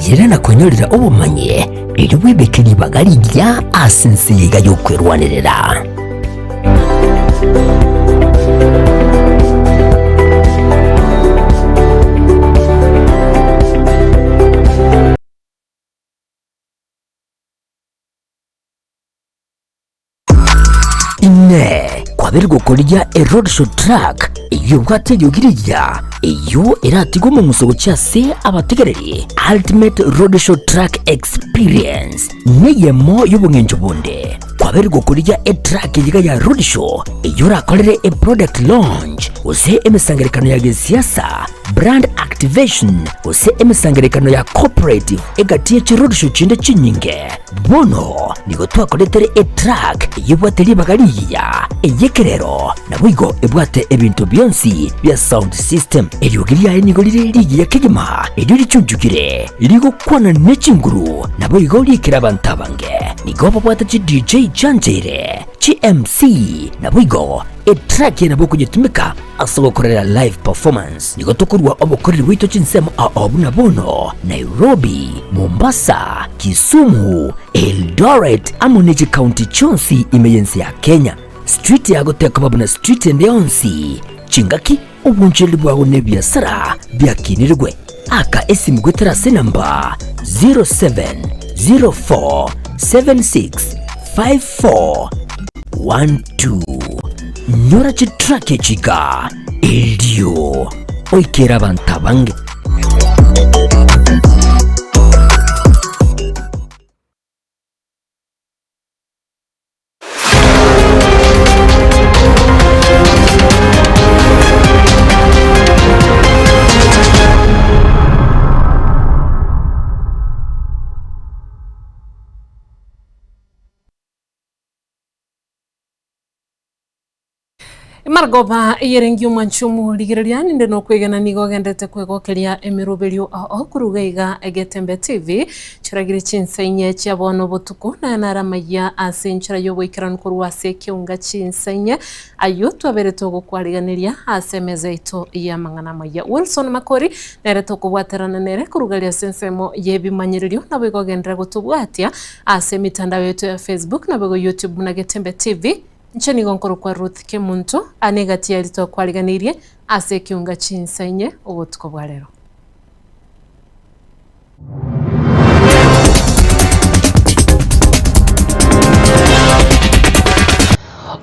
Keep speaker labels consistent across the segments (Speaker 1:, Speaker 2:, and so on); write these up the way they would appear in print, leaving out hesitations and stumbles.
Speaker 1: Ayerera na kwenyorera obomanyi, erio bwebeke ribaga rigiya ase ense eye iga y'okwerwanerera. Inee! Kwabeire gokorigia eroadshow truck eyio ebwate eriogi rigiya, eyio eratige omong'uso gochia ase abategereri? Ultimate Roadshow Truck Experience neyemo y'obong'encho bonde. Kwabeire gokorigia etruck eye iga ya roadshow eyio orakorere eproduct launch gose emesangererekano ya gesiasa, brand activation gose emesangererekano ya cooperative egati ye chiroadshow chinde chinyinge. Bono nigo twakoretere etruck eyio ebwate ribaga rigiya, ey'ekerero, naboigo ebwate ebinto bionsi bia sound system. Eriogi riaye nigo rire rigiya kegima, erio richunchukire, rigokwana ne chinguru, naboigo riikere abanto abange. Nigo babwate chi DJ chiancheire, chi MC, naboigo etruck eye nabo okonyetumeka ase ogokorera live performance. Nigo tokorua obokoreri bwaito chinsemo ao buna bono, Nairobi, Mombasa, Kisumu, Eldoret amo ne chikaunti chionsi ime y'ense ya Kenya. Street yago tekoba buna street ende yonsi, chingaki, obonchereri bwago na ebiasara biakinirigwe. Aka esimu goetera ase enamba 0704765412. Nyora chitrack echi iga erio oikere abanto abange.
Speaker 2: Emargoba eyerenge omwanchi omorigereria ninde nokwegena nigo ogenderete kwegokeria emeroberio ao koruga iga Egetembe TV chiragire chinsa inye chia bono botuko naye nare amayia ase enchera y'oboikeranu korwa ase ekeunga chinsa inye ayio twabere togokwariganeria ase emeza yaito y'amang'ana amayia. Wilson Makori nere tokobwaterana nere korugaria ase ensemo y'ebimanyererio naboigo ogenderere gotobwatia ase emitandao yaito ya Facebook naboigo YouTube buna Getembe TV. Inche nigo nkorokwa Ruth Kemunto, aa negati ya rituko kwariganeirie ase ekeunga chinsa inye obotuko bwa rero.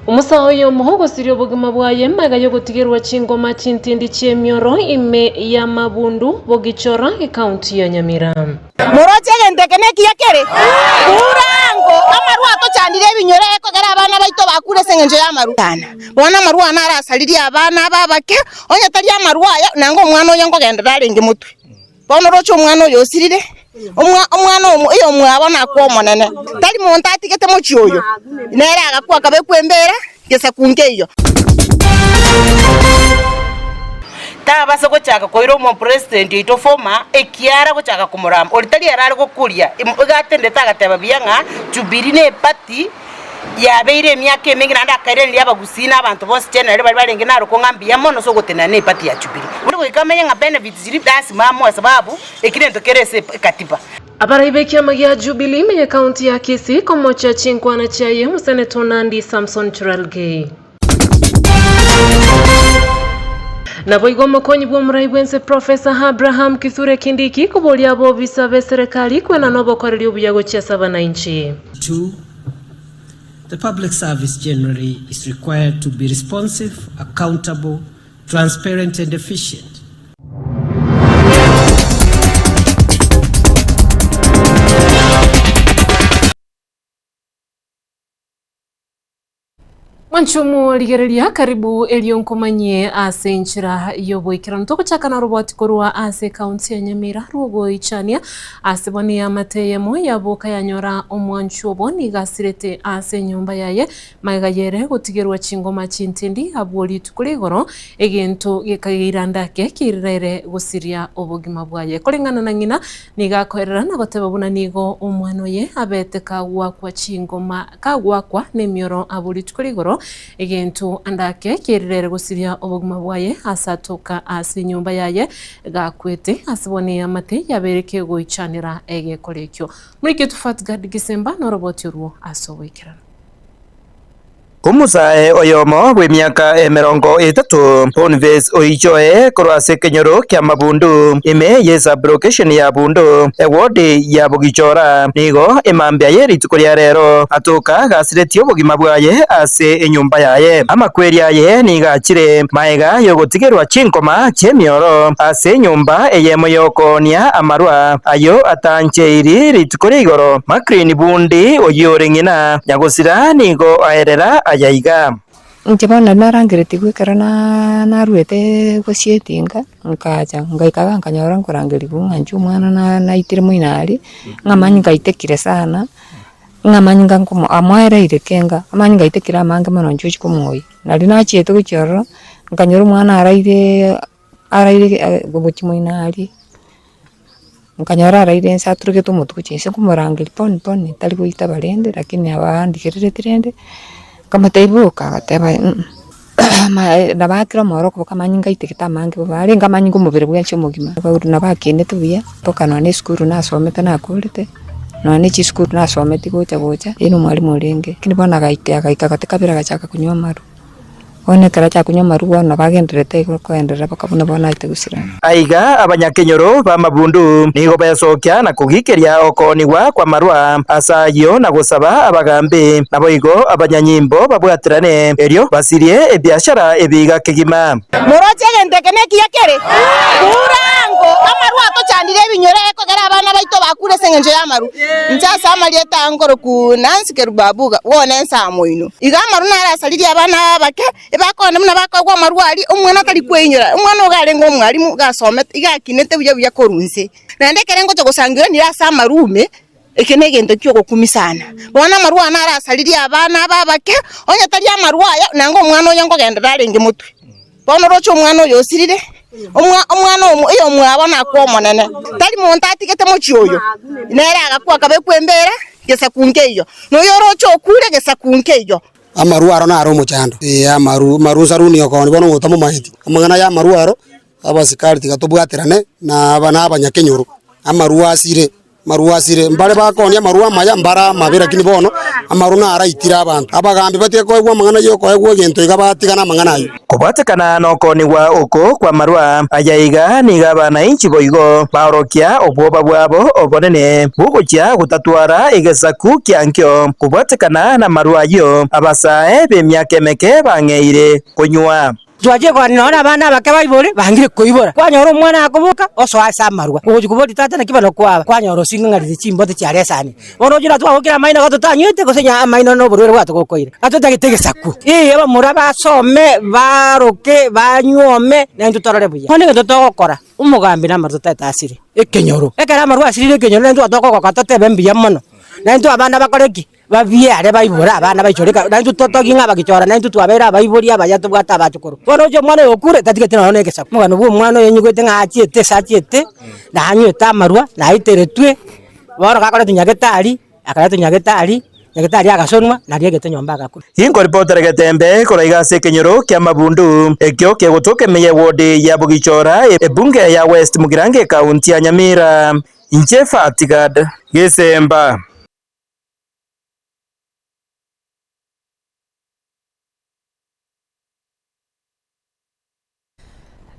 Speaker 2: Omosae oyomo ogosiria obogima bwaye magega y'ogotigerwa chingoma chintindi chi'emioro ime y'amabundu Bogichora, ekaunti ya Nyamira.
Speaker 3: Moroche egento eke nekiya kere? Burango amarwa atochandire ebinyoro ekogera abana baito bakure ase engencho y'amarwa. Bono amarwa aya naro asaririe abana aba abake, onye tari amarwa aya, nanga omwana oyo nkogenderera arenge motwe. Bono oroche omwana oyo osirire, omwa omwana omo oyomwabo nakwe omonene, tari monto atigete mochie oyo, nere agakwa akabekwa embera, gesaku nkeiyo.
Speaker 4: Tabasa gochaka koira omopresident oito former ekiara gochaka komorama oria tari ere are gokoria iga atendete agateba buya ng'a Jubilee ne eparty yabeire emiaka emenge naende akairaneria abagusii na abanto bonsi generally baria barenge narokwo ng'a mbuya mono ase ogotenena na eparty ya Jubilee. Bono goika amenye ng'a benefits chiria lasima amoe sababu eki nento kere ase ekatiba.
Speaker 2: Abarai b'ekiama gia Jubilee ime y'ekaunti ya Kisii komochia chinkwana chiaye Omoseneto Nandi Samson Cherargei. Naboigo omokonyi bw'omorai bw'ense Professor Abraham Kithure Kindiki koboria abobisa b'eserekari kwenana obokoreri obuya gochia ase abanainchi.
Speaker 5: 2, The public service generally is required to be responsive, accountable, transparent and efficient.
Speaker 2: Mwanche omorigereria, karibu erio nkomanyie ase enchera y'oboikeranu. Togochaka naroboti korwa ase ekaunti ya Nyamira rw'ogoichania ase bono eamate eyemo yaboka yanyora omwanchwa obo nigo asirete ase enyomba yaye magega yere gotigerwa chingoma chintindi abwo rituko rigoro egento gekageiranda ake keirera gosiria obogima bwaye. Koreng'ana na ng'ina nigo akoerera na goteba buna nigo omwana oye abete kagwakwa chingoma Kagwakwa nemioro abwo rituko rigoro, Egento andake kierirere gosiria obogima bwaye ase atoka ase enyomba yaye gakwete ase bono eamate yabeire kegoichanera egekora ekio. Moriketwe Fatgard Gisemba noroboti orwo ase oboikeranu.
Speaker 6: Omosae oyomo bw'emiaka emerongo etato, Boniface Oichoe, korwa ase ekenyoro kia Mabundu, ime ye sub-location ya Bundu, ewodi ya Bogichora, nigo emambia ye rituko ria rero atoka gasiretie obogima bwaye ase enyomba yaye. Amakweri aye nigo achire magega y'ogotigerwa chinkoma chi'emioro ase enyomba eyemo y'okoonia amarwa ayio atancheiri rituko ria igoro. Makrine Bundi, oyio ore ng'ina nyagosira, nigo aerera aya iga.
Speaker 7: Inche bono naria narangeretigwe ekero naruete gosia etinga, nkacha ngaika iga nkanyora nkorangerigwa ng'a inche omwana naitire moino aria, ng'a amanyinga aitekire sana, ng'a amanyinga nkomo amoereire kenga, amanyinga aitekire amange mono inche ochia komoyia. Naria nachiete gochia ororo, nkanyora omwana araireee araire gochia moino aria, nkanyora araire inse aturegete omotwe gochia inse nkomorangeria poni poni tari goitaba rende lakini nabo andigerereti rende, nkamotebia boka agateba amae nabo akire omoro okoboka amanyinga aitegete amange bobe arenge amanyinga omobere bwensi omogima, nabo akinete buya mpaka nonye na esukuru nasomete nakorete, nonye na chisukuru nasometie gocha gocha, ere nomwalimu orenge, lakini bono agaika agaika gati kabere agachaka konywa amarwa. Bono ekero achaka konywa amarwa bono nabo agendererete igo koenderera mpaka buna bono aete gosira.
Speaker 6: Aiga abanyakenyoro b'amabundu nigo besokia na kogikeria okoonigwa kw'amarwa ase ayio na gosaba abagambi, naboigo abanyanyimbo babwaterane, erio basirie ebiashara ebiga kegima.
Speaker 3: Moroche egento eke nekiya kere? Kurango amarwa atochandire ebinyoro ekogera abana baito bakure ase engencho y'amarwa. Inche ase amarieta aa nkoroku Nancy Kerubabuga, bono ensamo ino. Igo amarwa narasaririe abana aba abake, ebakogenda buna bakoegwa amarwa aria, omwana tari kweinyora. Omwana ogo arenge omwalimu, iga asomete, iga akinete buya buya korwa inse. Naende ekero ngocha gosangerwa nire ase amarwa ime, eke negento ki'ogokumia sana. Bono amarwa aya narasaririe abana aba abake, onye tari amarwa aya, nanga omwana oyo nkogenderera arenge motwe. Bono oroche omwana oyo osirire, omwana oyomwabo nakwe omonene, tari monto atigete mochie oyo, nere agakwa akabekwa embeera gesaku nkeiyo, na oyo oroche okure gesaku nkeiyo.
Speaker 8: Amarwa aro naro omochando, ee amaru amaru nsaruni okoonia bono ng'a otamomaeti. Amang'ana ya amarwa aro, abasikari tiga tobwaterane na aba na abanyakenyoro, amarwa asire. Amarwa asire, mbare bakoonia amarwa amaya, mbare amabe, lakini bono amarwa naraitire abanto. Abagambi batige koegwa amang'ana y'okoegwa egento iga batigane amang'ana ayio.
Speaker 6: Kobwatekana nokoonigwa oko kw'amarwa aya iga nigo abanainchi boigo baorokia obwoba bwabo obonene bw'ogochia gotatwara egesaku kiankio. Kobwatekana namarwa ayio, abasae b'emiaka emeke bang'eire konywa.
Speaker 9: Twachire korwania nonya nabana abake baibore, bangire koibora. Kwanyora omwana akoboka, osoa ase amarwa. Ogochia koboria tata naki bono kwaba, kwanyora osing'ang'arire chimbote chiaresani. Bono ochire twagokire amaino iga totanywete, gose onye amaino na oborwaire bwatogokoire. Gatotagete egesaku. Ee, abamura basome, baroke, banyuome, naintwe torore buya. Bono egento togokora, omogambi na amarwa totaete asire ekenyoro. Ekero amarwa asirire ekenyoro naintwe tokogoka totebe mbuya mono. Naintwe abana bakore ki? Babiare baibore abana baichoreka, naintwe totogie ng'a abagichora, naintwe twabeire abaibori abaya tobwate abachukuru. Bono oche omwana oyo okure, tatigeti nonya na egesaku. Omogano bw'omwana oyo onyigwete ng'a achiete ase achiete, na anywete amarwa, na aiteretwe, bono gakoretwa nyagetari, akaretwa nyagetari, nyagetari agasonwa, nario aigete nyomba agakwa.
Speaker 6: Inkoripotera getembe korwa iga ase ekenyoro kia Mabundu, ekio kegotoka ime ye ward ya Bogichora, ebunge ya West Mugirango ekaunti ya Nyamira. Inche Fatigad Gesemba.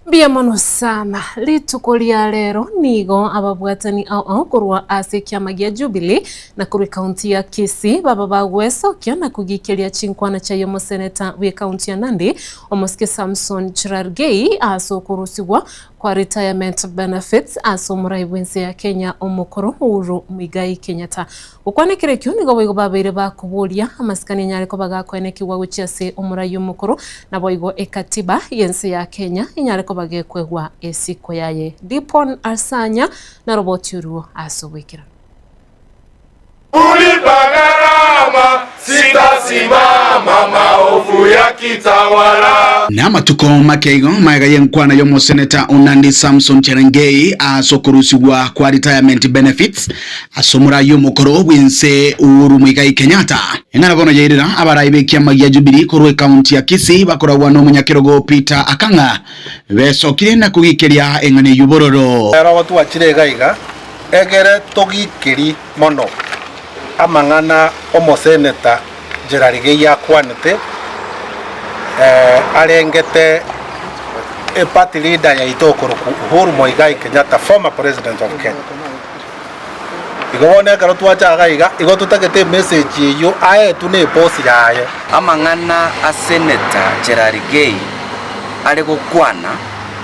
Speaker 2: Mbuya mono sana. Rituko ria rero nigo ababwatani ao ao korwa ase ekiama gia Jubilee na korwa ekaunti ya Kisii baba bagwesokia na kogikeria chinkwana chiaye omoseneta bw'ekaunti ya Nandi omosike Samson Cherargei ase okorusigwa kwa retirement benefits ase omorai bw'ense ya Kenya omokoro Uhuru Muigai Kenyatta. Gokwana ekero ekio nigo boigo babeire bakoboria amasikani anyare koba gakoenekigwa gochia ase omorai omokoro, naboigo ekatiba y'ense ya Kenya enyare koba gekoegwa esiko yaye. Dipon Asanya naroboti oruo ase oboikeranu.
Speaker 10: Kulipa gharama sitasahau. Tutasimama maovu yakitawala.
Speaker 11: Namatuko make igo magega y'enkwana y'omoseneta Onandi Samson Cherargei ase okorusigwa kwa retirement benefits ase omorai omokoro bw'ense Uhuru Muigai Kenyatta. Eng'ana bono yairera abarai b'ekiama gia Jubilee korwa ekaunti ya Kisii bakoragwa n'omonyakerogo Peter Akang'a besokire na kogikeria eng'ana eyio bororo.
Speaker 12: Ero gotwachire iga iga, egere togikeri mono amang'ana omoseneta Cherargei akwanete, arengete eparty leader yaito okorokwa Uhuru Muigai Kenyatta, former president of Kenya. Igo bono ekero twacha iga iga, igo totagete emessage eyio aetwe na eboss yaye.
Speaker 13: Amang'ana a Senator Cherargei are gokwana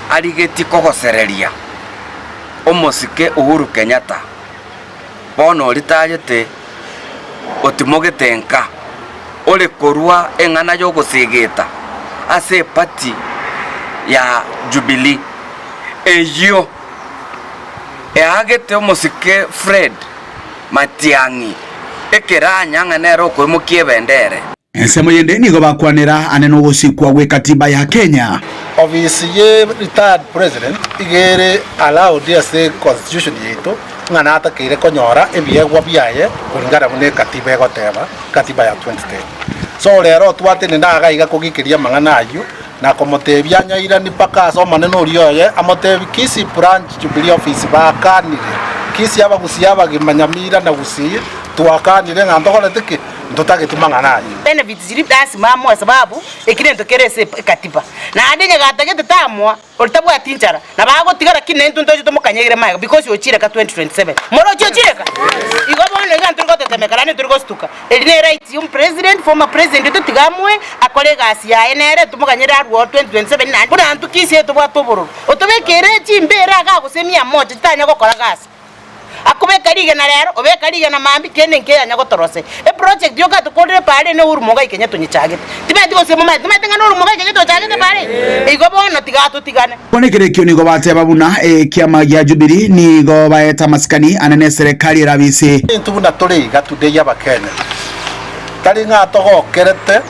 Speaker 13: arigetie kogosereria omosike Uhuru Kenyatta bono oritayete otimogete nka ore korwa eng'ana y'ogosegeta ase eparty ya Jubilee eyio Eagete omosike Fred Matiang'i ekeranya ng'a nere okoimokia ebendere.
Speaker 11: Ensemo yende nigo bakwanera ane nogosikwa gw'ekatiba ya Kenya.
Speaker 12: Ofisi ye retired president iga ere allowed ase constitution yaito ng'a natakeire konyora ebiegwa biaye kulingana buna ekatiba egoteba, katiba ya 2010. So rero twatenena iga iga kogikeria amang'ana ayio Na komotebia anyairanie mpaka ase omonene oria oye, amotebie, Kisii Branch Jubilee Office baakanire, Kisii abagusii abagima Nyamira na Gusii twakanire ng'a ntokorete ki? Ntotageti mang'ana ayio.
Speaker 4: Benefits chiria lasima amoe sababu eki nento kere ase ekatiba. Naende onye gatagete tamoa oria tabwati nchara nabo agotiga lakini naintwe ntoche tomokanyegere magega because ochire ka 2027. Moroche ochire ka? Igo bono iga ntori gotetemeka naende ntori gostuka. Eri ne right ya omopresident, former president oito tiga amoe akore egasi yaye nere tomoganyere arwe oo 2027 naende buna intwe Kisii tobwate obororo. Otobekere chimbere igaa gose emia moja chitanya gokora gasi. Akobeka rigena rero, obeka rigena mambia, kende nkeyanya gotorosera. Eproject yoka tokorire pare ne Uhuru Muigai Kenyatta onyechagete. Timanyeti gose momanyete, timanyete ng'a ne Uhuru Muigai Kenyatta ochagete pare? Igo bono tiga totigane.
Speaker 11: Bono ekero ekio nigo bateba buna ekiama gia Jubilee nigo baete amasikani ane neserekari erabise.
Speaker 12: Intwe buna tore iga today abakenya, tari ng'a togokerete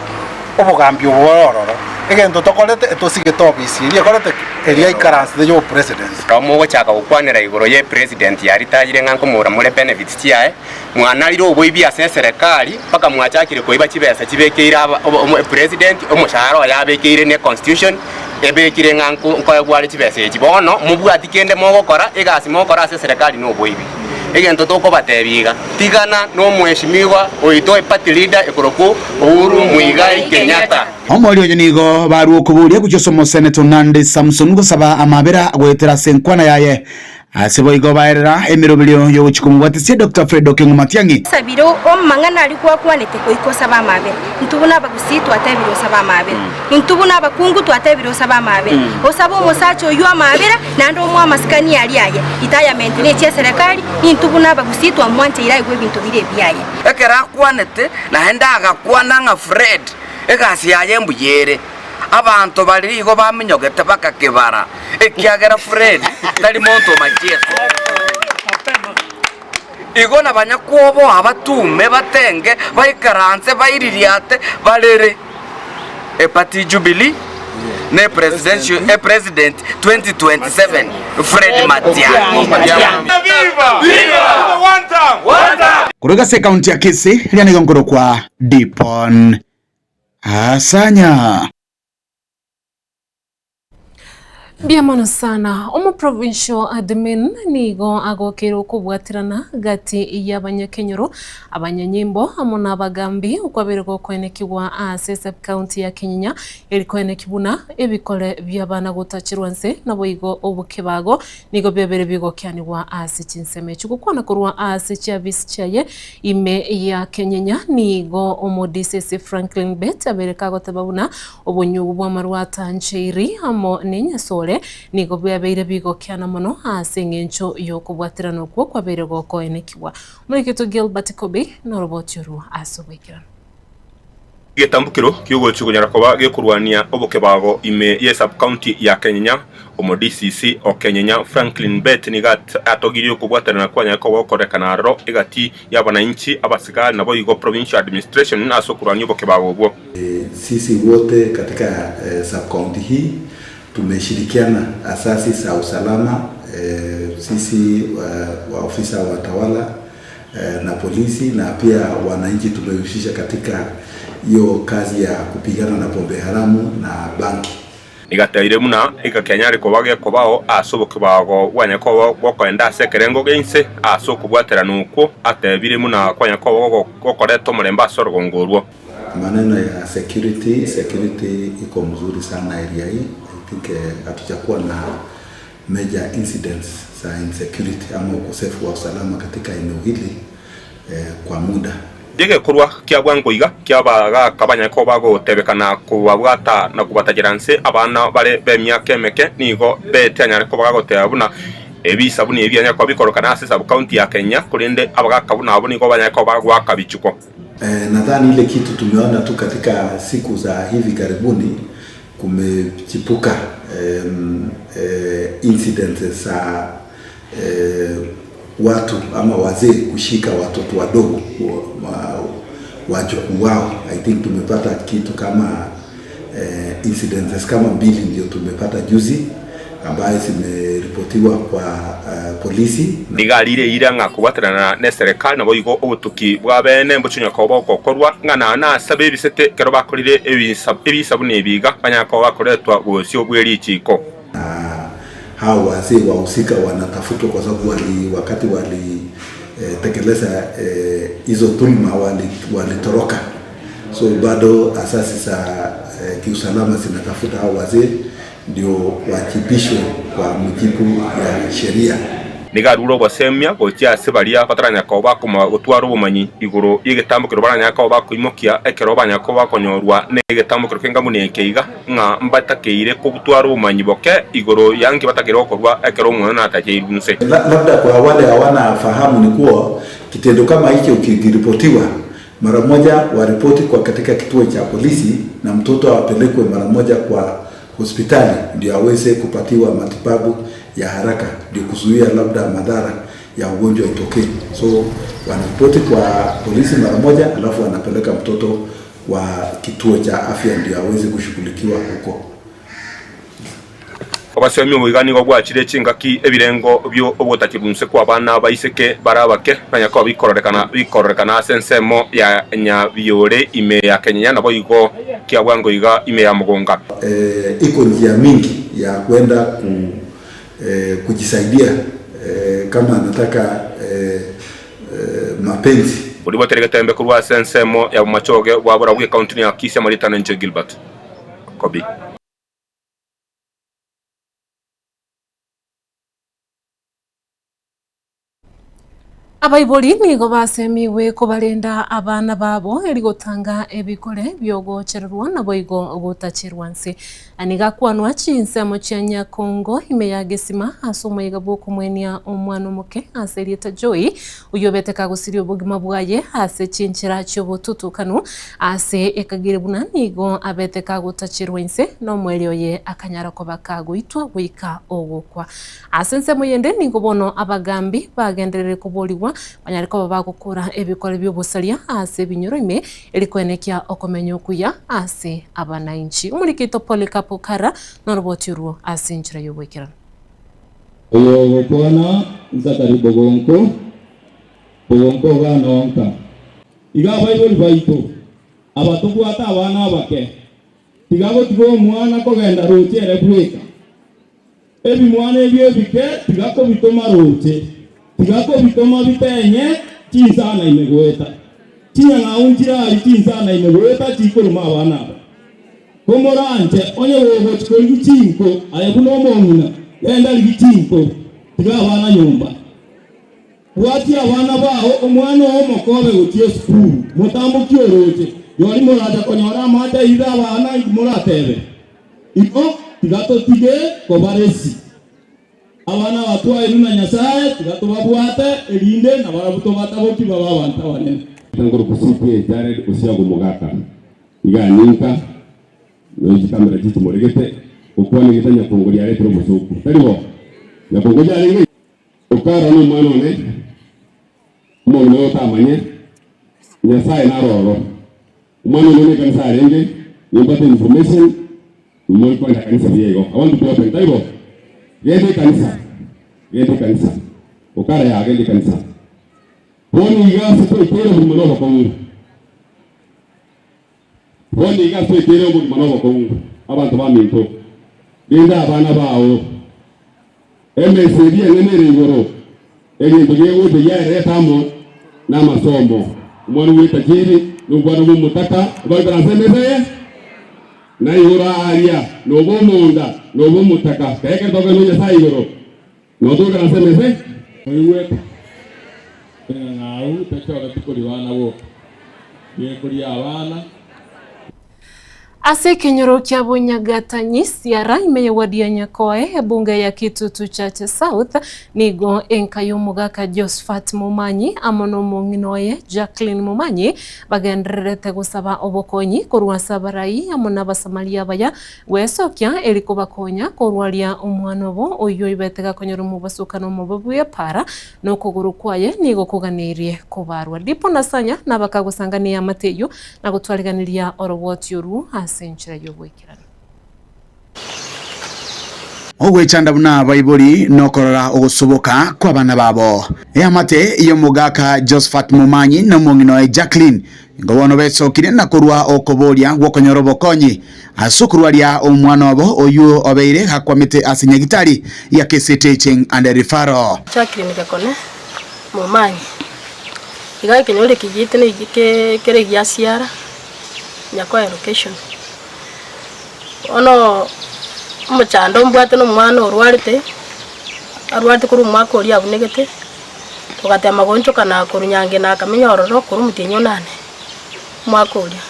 Speaker 12: obogambi obo bore ororo, egento tokorete etosigete ofisi eria ekorete ki? Eria aikaransete ya obopresident.
Speaker 14: Ekero mogochaka gokwanera igoro ye president yaritayire ng'a nkomora more benefits chiaye, mwanarire oboibi ase eserekari mpaka mwachakire koiba chibesa chibekeire aba omo president omoshahara oye abekeire ne constitution ebekire ng'a nko nkoegwa are chibesa echi. Bono mobwati kende mogokora, egasi mogokora ase eserekari na oboibi. Egento tokobatebia iga, tigana na omweshimiwa oito eparty leader ekorokwa Uhuru Muigai Kenyatta.
Speaker 11: Omoerio oyo nigo barua okoboria gochia ase omoseneto Nandi Samson gosaba amabera goetera ase enkwana yaye. Ase boigo baerera emeroberio y'ogochia komobwatisia Doctor Fred Okengo Matiang'i.
Speaker 15: Sabire amang'ana aria gwakwanete goika osabe amabera. Intwe buna abagusii twatebire osabe amabera. Intwe buna abakungu twatebire osabe amabera. Osabe omosacha oyio amabera naende omoe amasikani aria aye. Retirement nechi eserekari, intwe buna abagusii twamwancheire aigwe ebinto bire ebiaye.
Speaker 13: Ekero akwanete, naende agakwana ng'a Fred egasi yaye mbuya ere. Abanto baria igo baminyogete bagakebara, ekiagera Fred tari monto o machieso. Igo nabanyakwoboa batume batenge, baikaranse baiririate barere. Eparty Jubilee ne presidential e president 2027 Fred Matiang'i.
Speaker 11: Korwa ase ekaunti ya Kisii, riria nigo nkorokwa Dipon Asanya.
Speaker 2: Mbuya mono sana. Omoprovincial admin nigo agokeire okobwaterana gati y'abanyakenyoro, abanyanyimbo amo n'abagambi okwabeire gokoenekigwa ase esubcounty ya Kinyinya eri koeneki buna ebikore bi'abana gotacherwa nse naboigo obokebago nigo biabeire bigokeanigwa ase chinsemo echi. Gokwana korwa ase chiabisi chiaye Ime ya Kenyenya nigo omo-DCC Franklin Bett abeire kagoteba buna obonyugu bw'amarwa atancheiri amo nenyasore nigo biabeire bigokiana mono ase eng'encho y'okobwaterana okwo kwabeire gokoenekigwa. Omorikito Gilbert Kobi noroboti orwo ase oboikeranu.
Speaker 16: Egetambukero ki'ogochia konyara koba gekorwania obokebago ime ye sub-county ya Kenyenya, Omo DCC o Kenyenya Franklin Bett nigo atogirie okobwatanana kwanyare koba gokorekana aroro egati y'abanainchi, abasigari naboigo Provincial Administration ase okorwania obokebago obwo.
Speaker 17: Sisi wote katika sub-county hii tumeshirikiana asasi za usalama, sisi waofisa watawala na polisi na pia wananchi tumehusisha katika hiyo kazi ya kupigana na pombe haramu na bangi.
Speaker 16: Nigo atebiire buna egekianyare koba gekobao ase obokebago bwanyare koba gokoenda ase ekerengo gia inse, ase okobwaterana okwo atebiire buna kwanyare koba gokoreta omorembe ase orogongo orwo.
Speaker 17: Maneno ya security, security iko mzuri sana area hii, I think hatujakuwa na major incidents za insecurity ama ukosefu wa usalama katika eneo hili kwa muda.
Speaker 16: Egekorwa kia bwango iga ki'abagaaka banyare koba bagotebekana kobabwata na kobatachera nse abana bare b'emiaka emeke nigo bete anyare koba gagoteba buna ebisa buna ebi bianyare koba bikorokana ase sub-county ya Kenya, korende abagaaka buna abwo nigo banyare koba bagoaka bichuko.
Speaker 17: Nadhani ile kitu tumeona tu katika siku za hivi karibuni kumechipuka incidents za watu ama wazee kushika watoto wadogo wajukuu wao. I think tumepata kitu kama incidences kama mbili ndio tumepata juzi ambayo zimeripotiwa kwa polisi.
Speaker 16: Nigo arire eira ng'a kobwaterana neserekari naboigo obotuki bwa bene mbochonyare koba bogokorwa, ng'a naende ase abebisete ekero bakorire ebisa buna ebi iga, banyare koba bakoretwa bosio bwe richiiko.
Speaker 17: Na hao wazee wahusika wanatafutwa kwa sababu wali, wakati walitekeleza hizo dhulma walitoroka, so bado asasi za kiusalama zinatafuta hao wazee ndio wajibishwe kwa mujibu ya sheria.
Speaker 16: Nigo arure obosemia gochia ase baria bataranyara koba bakoma gotwara obomanyi igoro y'egetambokero baranyare koba bakoimokia ekero banyara koba bakonyorwa negetambokero kenga buna eke iga, ng'a mbatakeire kobutwara obomanyi boke igoro ya nki batakeire gokorwa ekero omwana atacheirwe inse.
Speaker 17: Labda kwa wale hawana fahamu ni kuwa kitendo kama hicho kikiripotiwa mara moja waripoti kwa katika kituo cha polisi na mtoto apelekwe mara moja kwa hospitali ndio aweze kupatiwa matibabu ya haraka ndio kuzuia labda madhara ya ugonjwa itokee. So wanaripoti kwa polisi mara moja, alafu wanapeleka mtoto kwa kituo cha afya ndio aweze kushughulikiwa huko.
Speaker 16: Obosemia oboiga nigo bwachire chingaki ebirengo bio obotacheru inse kw'abana abaiseke bare abake banyare koba bikororekana bikororekana ase ensemo ya Nyabiore ime ya Kenyenya naboigo kia bwango iga ime ya Mogonga.
Speaker 17: Iko njia mingi ya kwenda ku, kujisaidia kama anataka mapenzi.
Speaker 16: Boria botere getembe korwa ase ensemo ya bomachoge bwa borabwo ekaunti ya Kisii amarieta nenche Gilbert Kobi.
Speaker 2: Abaibori nigo basemigwe kobarenda abana babo eri gotanga ebikore bi'ogochererwa naboigo gotacherwa nse. Nigo akwanwa chinsemo chia Nyakongo ime ya Gesima ase omoyega bw'okomwenia omwana omoke ase erieta Joy, oyio obete kagosiria obogima bwaye ase chinchera chi'obotutukanu ase ekagire buna nigo abete kagotacherwa inse nomoerio oye akanyara koba kagoitwa goika ogokwa. Ase ensemo eyende nigo bono abagambi bagenderere koborigwa banyare koba bagokora ebikore bi'obosaria ase ebinyoro ime, eri koenekia okomenya okuya ase abanainchi. Omoriki oito Polycarp Okara noroboti orwo ase enchera y'ogoikeranu.
Speaker 18: Oyo ogokwana Nzakari bogonko, bogonko iga nonka. Iga abaibori baito, aba tobwate abana abake, tiga gotiga omwana kogenda roche ere bweka. Ebimwana ebio ebike tiga kobitoma roche, tiga kobitoma bitenye chinsana ime goeta. Chinyang'au nchirari chinsana ime goeta chikoruma abana aba. Komoranche onye gogochia korigia chinko, aye buna omong'ina, genda rigia chinko, tiga abana nyomba. Bwatia abana bao, omwana oo omokobe gochia esukuru, motambokie orooche, rirorio moracha konyora amache aire abana, inki moratebe? Igo tiga totige kobaresi. Abana aba twaeirwe na Nyasae, tiga tobabwate, erinde nabarabwo tobatabokie babe abanto abanene.
Speaker 19: Nkorokwa CPA Jared Osiago Mogaka. Iga ninka, nonya chikamera chichimoregete, gokwana egete Nyakongo riaretire obosoku. Tari bo? Nyakongo yarenge Okara nomwana one, omong'ina oyo otamanye, Nyasae naro ororo. Omwana one nekanisa arenge, nimbwate information, more kogenda kanisa buya igo. I want to be open, tari bo? Genda ekanisa, genda ekanisa. Okara yaa genda ekanisa. Bono iga ase twaikeire obogima nobokong'u. Bono iga ase twaikeire obogima nobokong'u, abanto baminto, renda abana bao. Emesa eria enene ere igoro, egento gegocha giareta amo namasomo. Omwana bw'etajiri na omwana bw'omotaka baikare ase emesa eye, na igoro aaria nobe omonda, nobe omotaka, kae ekero tokogenda na Nyasae igoro, nabo togoikara ase emesa eye.
Speaker 18: Oigwete eng'ang'au techoreti koria bana boka, gekoria abana.
Speaker 2: Ase ekenyoro kia Bonyagatanyi, Siara, ime ye ward ya Nyakoe, ebunge ya Kitutu Chache South, nigo enka y'omogaka Josphat Momanyi amo nomong'ina oye Jacqueline Momanyi bagendererete gosaba obokonyi korwa ase abarai amo n'Abasamaria abaya gwesokia eri kobakonya korwaria omwana obo oyio oibete gakonyora omobasukano omobe bw'epaara na okogoro kwaye nigo koganeirie kobarwa. Dipo na Sanya nabakagosangania eamate eyio na gotwariganiria oroboti orwo ase enchera y'oboikeranu.
Speaker 11: Ogwechanda buna abaibori nokorora ogosoboka kw'abana babo. Eamate y'omogaka Josphat Momanyi na omong'ina oye Jacqueline nigo bono besokire na korua okoboria gw'okonyora obokonyi ase okorwaria omwana obo oyio obeire gakwamete ase nyagitari ya Kisii Teaching and Referral.
Speaker 20: Jacqueline Gakone Momanyi. Iga ekenyoro eke giaito negi kere giasiara Nyakoe location. Bono omochando mbwate na omwana orwarete, arwarete korwa omwaka oria abunegete, togatema goonchoka na korwa nyange na akamenya ororo korwa omotienyi onane, omwaka oria.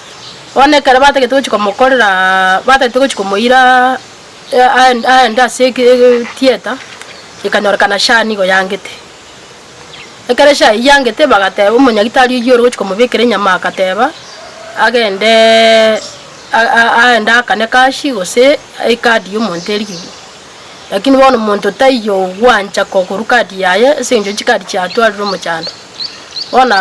Speaker 20: Bono ekero batagete gochia komokorera batagete gochia komoira aende ase theatre, ekanyorekana sha nigo yangete. Ekero echaye yangete bagateba omonyagitari oyio ore gochia komobekera enyama agateba agende aende aakane cash gose ecard ya omonto erigigwe. Lakini bono monto taiyo ogwancha kokorwa card yaye ase eng'encho chicard chiatwarire omochando. Bono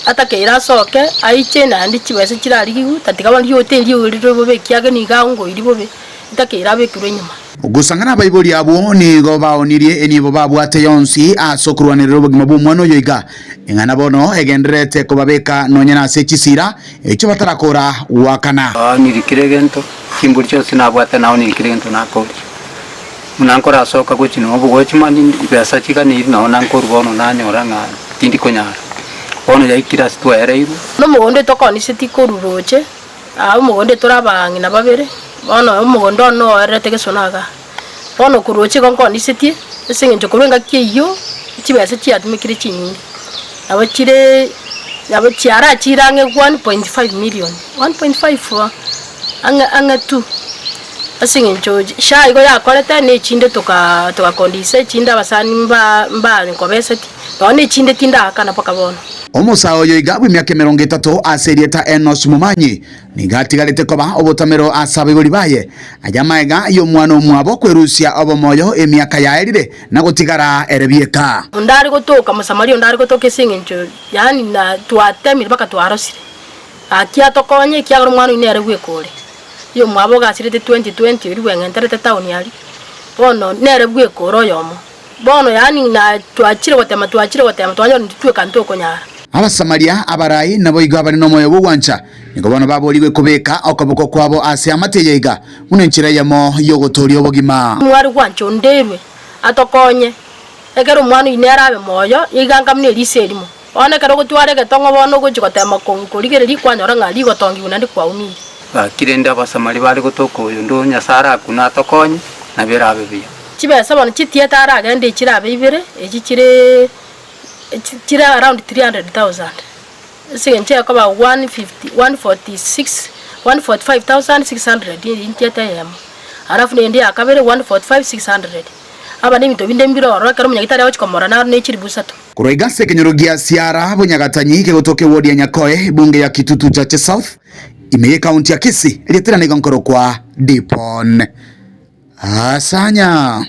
Speaker 20: atakeire asoke aiche naende chibesa chirarigigwe tatiga bono riote erio rire bobe ekiagera nigo aongoiri bobe etakeire abekirwe enyuma.
Speaker 11: Gosang'ana abaibori abwo nigo baonirie enibo babwate yonsi ase okorwanerera obogima bw'omwana oyo iga, ing'ana bono egendererete kobabeka nonya nase chisira echio batarakora goakana.
Speaker 21: Naoniri kera egento, chimbori chionsi nabwate naoniri kera egento nakoria. Buna nkorasoka gochia nonya obogochi mani chibesa chiganeiri nonye nankorwa bono nanyora ng'a tindi konyara. Bono yaikire ase twaereirwe.
Speaker 20: Nomogondo tokoniseti korwa roche. Aa omogondo tore abang'ina babere, bono omogondo one oererete gesona igaa. Bono korwa roche igo nkondisetie, ase eng'encho korwa engaki eyio, chibesa chiatumekire chinyinge, nabo chire nabo chiarachire ang'e 1.5 million, 1.5 ang'e ang'e two, ase eng'encho sha igo yakorete na echinde toka togakondisa echinde abasani mba mbankobeseti, nonya na echinde tindakana mpaka bono.
Speaker 11: Omosae oyo iga bw'emiaka emerongo etato ase erieta Enos Momanyi nigo atigarete koba obotamero ase abaibori baye, aye amaega y'omwana omwabo kwerusia obomoyo emiaka yaerire na gotigara ere bieka.
Speaker 20: Onde are gotoka, Mosamaria onde are gotoka ase eng'encho yaani na twatemire mpaka twarosire. Gaki atokonye ekiagera omwana oyio nere bweka ore. Oyomwabo ogasirete 2020 oria bweng'enterete town aria, bono nere bweka ore oyomo. Bono yaani na twachire gotema, twachire gotema, twanyora ntitweka ntokonyara.
Speaker 11: Abasamaria abarai naboigo abare nomoyo bw'ogwancha, nigo bono baboorigwe kobeka okoboko kwabo ase amate eye iga, buna enchera eyemo y'ogotooria obogima.
Speaker 20: Mware gwancha onderwe atokonye, ekero omwana oyio nere abe moyo, iga anga buna eriso erimo. Bono ekero ogotwara egetong'o bono ogochia gotema korigereria kwanyora ng'a rigotongigwe naende kwaumire.
Speaker 21: Gaki rende Abasamaria bare gotoka oyonde o Nyasae arakune atokonye, nabo erabe buya.
Speaker 20: Chibesa bono chitiete aragende chirabe ibere, echi chire chire around 300,000 ase eng'encho ekoba 150 146 145,600 eyio ntiete eyemo, alafu nende ya kabere 145,600. Aba na ebinto binde mbire ororo ekero omonyagitari agochia komorora naro ne chilifu isato.
Speaker 11: Korwa iga ase ekenyoro gia Siara Bonyagatanyi kegotoka ewodi ya Nyakoe, ebunge ya Kitutu Chache South. Ime y'ekaunti ya Kisii, erieta nigo nkorokwa Dipon Asanya.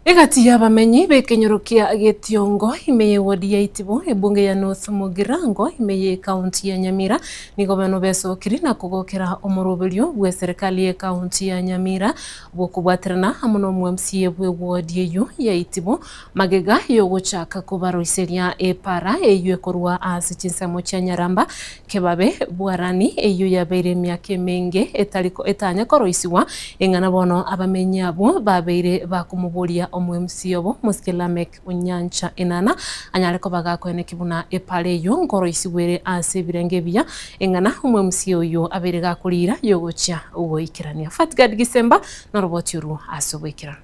Speaker 2: Egati y'abamenyi b'ekenyoro kia Getiongo ime y'ewodi ya Itibo, ebunge ya North Mugirango ime y'ekaunti ya Nyamira nigo bano besokiri na kogokera omoroberio bw'eserekari y'ekaunti ya Nyamira bw'okobwaterana amo n'omo-MCA bw'ewodi eyio ya Itibo Magega y'ogochaka kobaroiseria epaara eyio ekorwa ase chinsemo chia Nyaramba, Kebabe, Bwarani, eyio yabeire emiaka emenge etari etanya koroisigwa, ing'ana bono abamenyi abwo babeire bakomoboria omo-MC obo, Mosike Lameck Onyancha Enana, anyare koba gakoeneki buna epaara eyio nkoroisigwa ere ase ebirengo ebiya, ing'ana omo-MC oyio abeire gakoriira yogochia goikerania. Fatgard Gisemba noroboti orwo ase oboikeranu.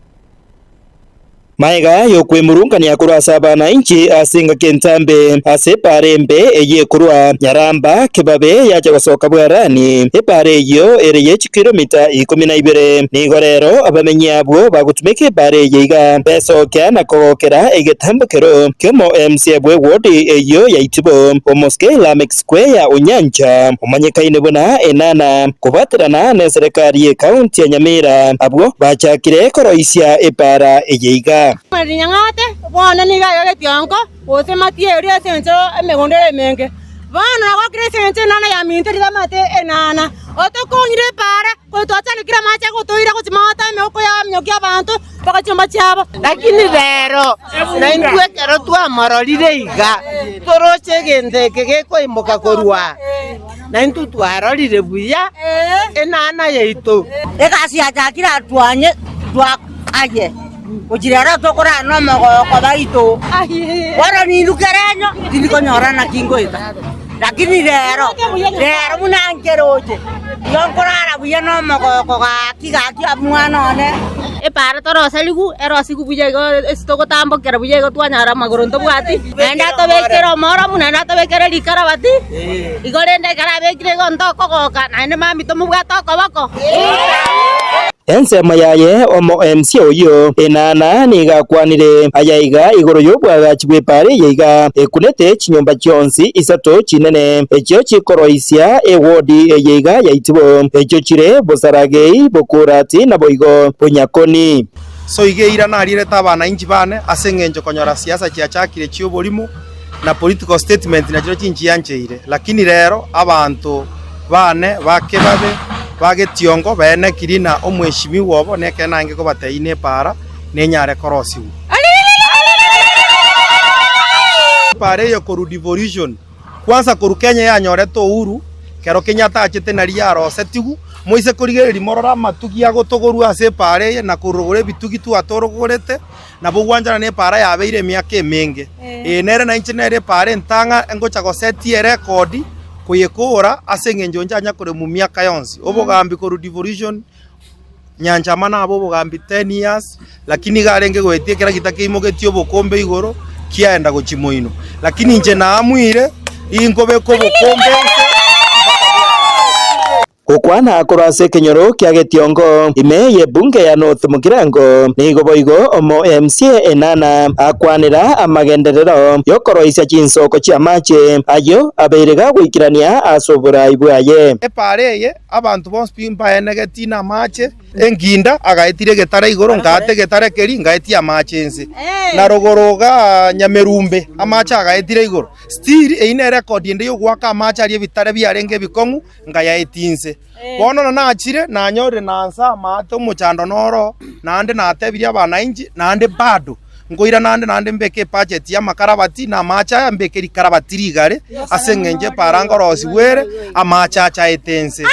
Speaker 6: Magega y'okwemurungania korwa ase abanainchi ase engaki entambe, ase epaara embe eyio ekorwa Nyaramba kebabe yacha gosoka Bwerani, epaara eyio ere ye chikilomita ikomi na ibere. Nigo rero abamenyi abwo bagotumeka epaara eye iga besokia na kogokera egetambokero ki'omo-MC bw'ewodi eyio ya Itibo, Omosike Lameck Square Onyancha, omanyekaine buna Enana, kobwaterana neserekari y'Ekaunti ya Nyamira, abwo bachakire koroisia epaara eye iga.
Speaker 1: Rinyang'ate bono nigo aiga getionko, gose matieri ase engencho emegondo ere emenge. Bono nagokire ase engencho enana yaminto ritamate enana. Otokonyire epaara, korende twachandekire amache agotoira gochia maoto emeuko y'aminyokia abanto mpaka chinyomba chiabo.
Speaker 4: Lakini rero naintwe ekero twamororire iga, toroche egento eke gekoimoka korwa aa, naintwe twarorire buya enana yaito.
Speaker 22: Egasi yachakire atwanye twakaye gochia rero tokorara nomogoko baito. Bono nindu kerenyo tindi konyora naki ngoeta. Lakini rero, rero buna nkeroche, igo nkorara buya nomogoko gaki gaki omwana one.
Speaker 20: Epaara toroserigwe, erosigwe buya igo ase togotambokera buya igo twanyora amagoro ntobwati, naende atobekere omoromu, naende atobekere rikarabati, igo rende ekero abekire igo ntokogoka, naende mambia tomobwate okoboko.
Speaker 6: Ensemo yaye omo-MC oyio Enana nigo akwanire aya iga igoro y'obwagachi bw'epaara eye iga ekunete chinyomba chionsi isato chinene echio chikoroisia ewodi eye iga ya Itibo, echio chire Bosaragei, Bokurati naboigo Bonyakoni.
Speaker 23: So iga eira narierete abanainchi bane ase engencho konyora siasa chiachakire chi'oborimo na political statement nachio chinchiancheire lakini rero abanto bane ba kebabe ba getiongo baenekiri na omweshimiwa obo nekene naenge kobatebia nepaara nenyare korosigwa. Epaara eye korwa devolution Kwansa korwa Kenya yanyorete uhuru, kero Kenyatta achete naria yarosetigwe, moise korigereria morore amatugi agotogorwa ase epaara eye na korogora ebitugi twatorogorete, nabo gwanchana na epaara yabeire emiaka emenge. Eye nere nainche nere epaara entang'a engocha gosetia erekodi koyekora ase eng'encho inche anya koremwa miaka yonsi. Obogambi korwa devolution Nyanchama nabe obogambi ten years, lakini iga arenge goetia ekeragita keimogetie obokombe igoro kiaenda gochia moino. Lakini inche naamuire, inkobeka obokombe inse mpaka bware.
Speaker 6: Gokwana korwa ase ekenyoro kia Getiongo ime y'ebunge ya North Mugirango nigo boigo omo MCA Enana akwanera amagenderero y'okoroisia chinsoko chi'amache ayio abeire gagoikerania ase oborai bwaye.
Speaker 23: Epaara eye Abanto bonsi pi mbaenegetie namache, enginda agaetire egetare igoro, ngaata egetare keria, ngaetia amache inse. Na rogoro igaa nyamerumbe, amache agaetire igoro. Still eyio nere erekodi ende y'ogoaka amache aria ebitare biarenge ebikong'u, nkayaetia inse. Bono na nachire, nanyorire nanse amaate omochando noro, naende natebirie abanainchi, naende bado nkoira naende naende mbeke ebudget y'amakarabati na amache aya mbeke rikarabati rigare, ase eng'encho epaara ngorosigwa ere, amache achaete inse.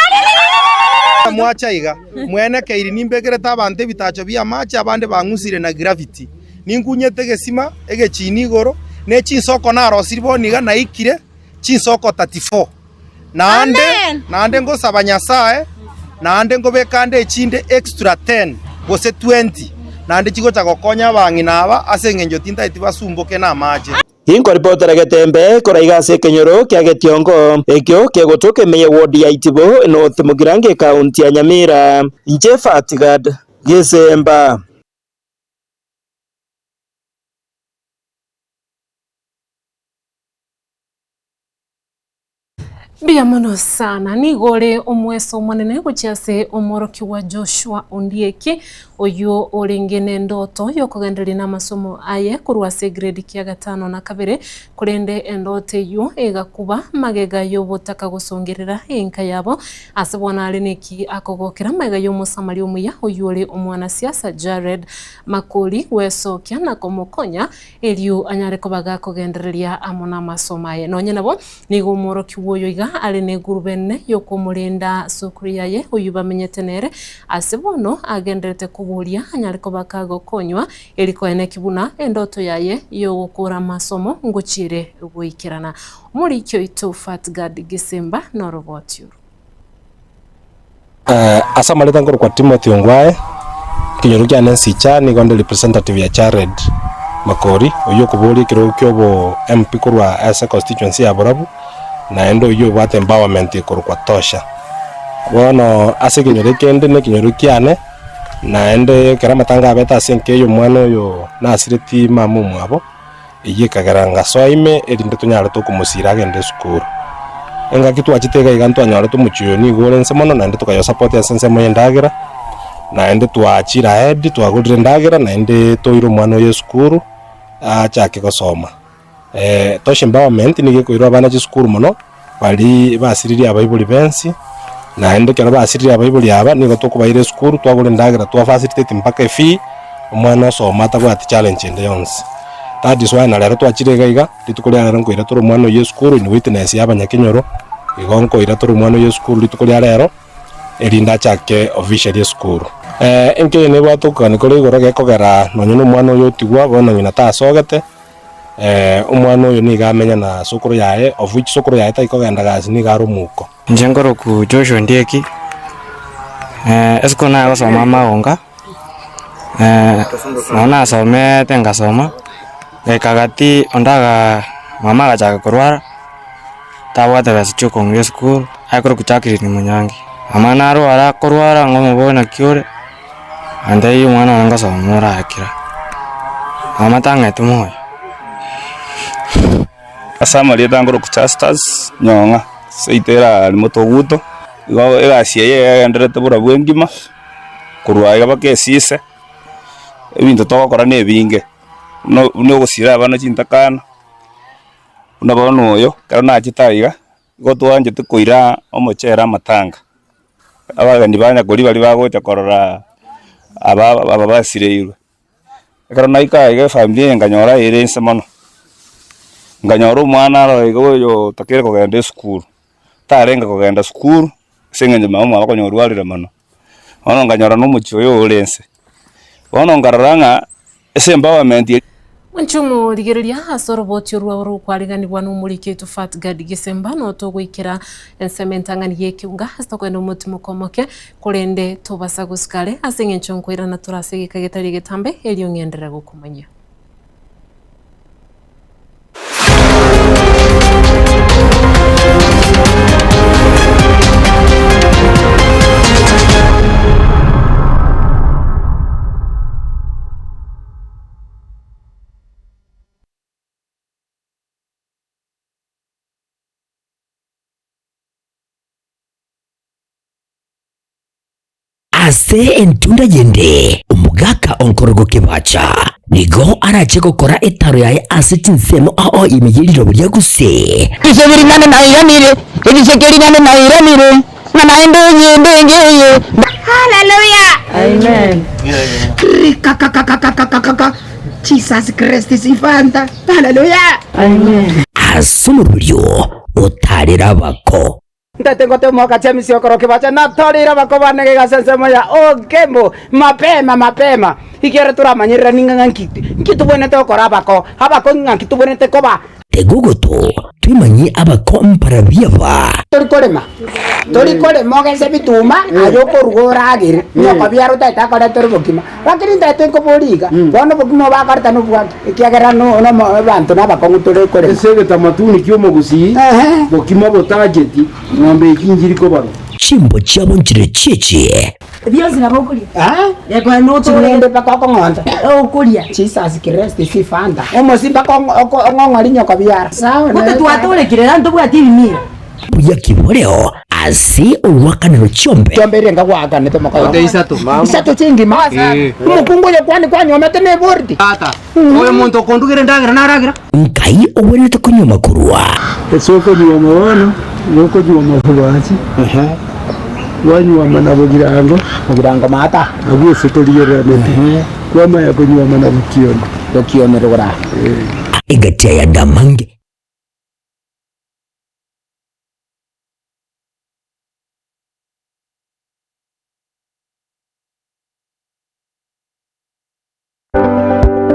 Speaker 23: Mwacha iga, mwenekeiri nimbekerete abanto ebitacho bi'amache, abande bang'usire na gravity. Ninkunyete egesima egechini igoro, ne chinsoko narosirie bono iga naikire chinsoko 34. Naende naende ngosaba Nyasae, naende nkobeka ande echinde extra 10 gose 20, naende chigocha gokonya abang'ina aba ase eng'encho tintageti basumboke namache.
Speaker 6: Tinkoripotera getembe koraiga ase ekenyoro kia Getiongo, ekio kegotoka ime ye ward ya Itibo, North Mugirango ekaunti ya Nyamira. Inche Fatgad Gesemba.
Speaker 2: Mbuya mono sana. Nigo ore omweso omonene gochia ase omworokigwa Joshua Ondieki, oyio orenge nendoto y'okogendereria namasomo aye korwa ase egrade kia gatano na kabere, korende endoto eyio egakuba magega y'obotaka gosongerera enka yabo. Ase bono are neki akogokera magega y'Omosamaria omuya oyio ore omwanasiasa Jared Makori gwesokia na komokonya erio anyare koba gakogendereria amo namasomo aye. Nonye nabo, nigo omworokigwa oyo iga are negurube ene y'okomorenda sukuru yaye oyio bamenyete nere, ase bono agendererete koboria anyare koba kagokonywa, eri koeneki buna endoto yaye y'ogokora amasomo ngochiere goikerana. Omoriki oito Fatgard Gisimba noroboti oro.
Speaker 3: Ase amareta nkorokwa Timothy Ongwae, ekenyoro kiane Nsicha, nigo nde representative ya Jared Makori, oyio okoboria ekerogo kia obo MP korwa ase constituency ya Borabu, naende oyio obwate empowerment ekorokwa Tosha. Bono ase ekenyoro ekende na ekenyoro kiane, naende ekero amatanga abete ase enka eye omwana oyo nasireti mama omwabo. Eyio ekagera ngasoa ime, erinde tonyare tokomosiira agende esukuru. Engaki twachete iga iga ntwanyorete omochie oyo nigo ore inse mono, naende tokayosupport ase ensemo y'endagera, naende twachire ahead twagorire endagera, naende toire omwana oyo esukuru, achake gosoma. Tosha Empowerment nigo ekoirwa abana chisukuru mono, baria basiririe abaibori bensi, naende ekero basiririe abaibori aba, nigo tokobaira esukuru twagora endagera twa facilitate mpaka efee, omwana osoma atabwati challenge ende yonsi. That is why na rero twachire iga iga, rituko ria rero nkoira tore omwana oyio esukuru in witness ya abanyakenyoro, igo nkoira tore omwana oyio esukuru rituko ria rero, erinde achake officially esukuru. Enka eye nebwate okogania kore igoro gekogera nonye na omwana oyo otigwa bono ng'ina tasogete. Omwana oyo nigo amenya na sokoro yaye, of which sokoro yaye tari kogenda gasi nigo are omouko.
Speaker 5: Inche nkoroku Joshua Ondieki, esukuru naye gosoma amagonga, nabo nasomete ngasoma, ngaika gati onde aga mama agachaka korwara, tabwate besa chia okong'ira esukuru, aye korokwa Jacqueline Munyangi. Mama narwara akorwara ngomoboria naki ore. Antebi omwana one ngosoma orakira, mama tang'eti moyo.
Speaker 7: Ase amarieta nkorokwa Justus Nyong'a, seito ere aa Motoguto, igo egasi eye egendererete borabu engima, korwa aiga mpaka esise, ebinto togokora na ebinge, buna buna ogosira abana chintakana, buna bono oyo, ekero nachete aiga, igo twanchete koira omochere amatanga. Abageni ba nyakori baria bagocha korora aba aba basireirwe. Ekero naika iga efamiri eye nkanyora ere inse mono, nkanyora omwana aro iga oyo otakeire kogenda esukuru, tarenge kogenda sukuru ase eng'encho mama omwabo konya orwarire mono. Bono nkanyora na omochie oyo ore inse, bono nkarora ng'a ase empowerment eri.
Speaker 2: Inche omorigereria ase oroboti orwao rokwariganigwa nomoriki oito Fatgad Gisemba notogoikera ensemo entang'ani y'ekeunga ase tokoenda omotimoka omoke, korende tobasa gosuka are ase eng'encho nkoirana tore ase egeka getari egetambe erio ng'enderere gokomanyia.
Speaker 24: Ase entunda yende, omogaka onkorogo kebacha nigo arache gokora etaro yaye ase chinsemo ao ime ye riroba ria Gusii.
Speaker 25: Risemi ring'ane nairanire, eriseke ring'ane nairanire, ng'a naende eyende enge eye.
Speaker 15: Haleluya!
Speaker 25: Amen.
Speaker 26: Rikakakakakakakaka Jesus Christ is Fanta. Hallelujah.
Speaker 25: Amen.
Speaker 24: Ase omoroberio otarere abako.
Speaker 26: Ntete ngote omoka James okoro kebacha natorire abako bane gegase ensemo ya Ogembo mapema mapema ekiagera toramanyererani ng'a ng'aki nki tobwenerete gokora abako abako ng'aki tobwenerete koba.
Speaker 24: Tega ogoto twemanyie abako mbarabwo aba.
Speaker 26: Tori korema tori korema ogese bituma aye okoruga oragere nyokobiara otagete akoretere obokima Lakini ntaete nkoboria iga, bono obokima obo bakoreta nobwaki? Ekiagera nomo abanto nabakong'u tore korema.
Speaker 27: Ase egetamatuni ki'omogusii, bokima botacheti, ng'ombe echi nchiri kobarwa.
Speaker 24: Chimbo chiabo nchire chi'echi.
Speaker 26: Bionsi nabo okoria. Ching'ende mpaka okong'onta. Okoria. Jesus Christ si fanta. Omosi mpaka ong'ong'ori nyoko biara.
Speaker 28: Gose twatorekire, yaani tobwati ebimira.
Speaker 24: Buya ki boreo ase ogoakanerwa chiombe?
Speaker 26: Chiombe erenga gwaakanete mokoyo?
Speaker 8: Ote isato.
Speaker 26: Isato chingima?
Speaker 8: Eh.
Speaker 26: Omokungu oyo kwani kwanyomete neboriti?
Speaker 8: Tata, oyo monto okondugera endagera naragera?
Speaker 24: Nkai ogwenerete konyuoma korwa?
Speaker 27: Ase okonyuoma bono, nigo okonyuoma bobachi, kwanyuoma na bogirango,
Speaker 26: Bogirango maata.
Speaker 27: abwo ase torigereranete, kwamanya konyuoma na bokioni.
Speaker 26: Bokioni rogoro aa.
Speaker 24: Egati aya Damange.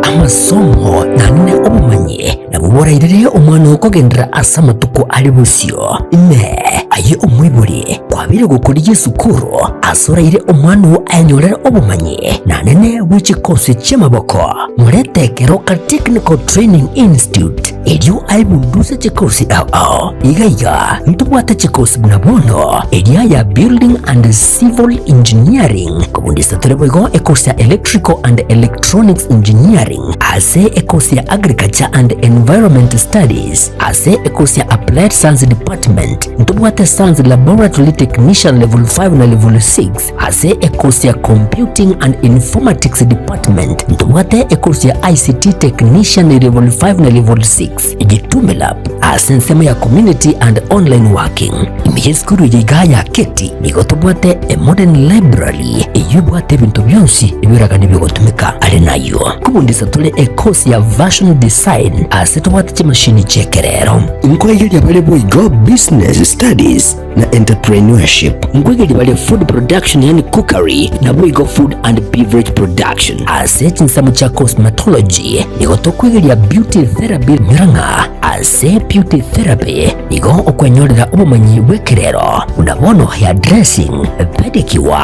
Speaker 24: Amasomo naende obomanyi nabwo borairere omwana oo kogenderera ase amatuko are bosio. Inee! Aye omoibori, kwabeire gokorigia esukuru ase oraire omwana oo ayenyorere obomanyi naende bwe chikosi chi'amaboko? Morete Keroka Technical Training Institute erio aebunduse chikosi ao ao. Iga iga ntobwate chikosi buna bono eria ya Building and Civil Engineering, kobundisa tore boigo ekosi ya Electrical and Electronics Engineering, ase ekosi ya Agriculture and Environment Studies, ase ekosi ya Applied Science Department, ntobwate Science Laboratory Technician Level 5 na Level 6, ase ekosi ya Computing and Informatics Department, ntobwate ekosi ya ICT Technician Level 5 na Level 6. Gitume Lab ase ensemo ya Community and Online Working. Ime y'esukuru eye igaa ya Keti nigo tobwate a modern library eyio ebwate ebinto bionsi ebiragane bigotumeka. Are nayio nkobundisa tore e course ya Fashion Design ase tobwate chimashini chi'ekerero. Nkoegeria bare boigo Business Studies na Entrepreneurship. Nkoegeria bare Food Production yaani Cookery naboigo Food and Beverage Production. Ase chinsemo chia Cosmetology nigo tokwegeria Beauty Therapy nyora ng'a ase Beauty Therapy nigo okwenyorera obomanyi bw'ekerero buna bono hair dressing, pedicure,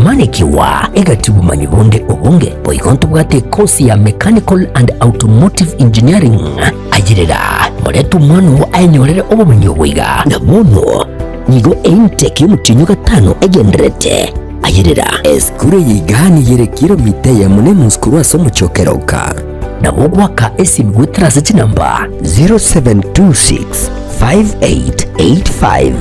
Speaker 24: manicure egati obomanyi bonde obonge. Boigo ntobwate ekosi ya Mechanical and Automotive Engineering. Ayerera, morete omwana oo ayenyorere obomenyo obo iga. Na bono nigo eintake y'omotienyi o gatano egendererete. Ayerera. Esukuru eye iga nigo ere kilomita eyemo na enusu korwa ase omochie o Keroka. Nabo goaka esimi goetera ase chinamba 0726 5885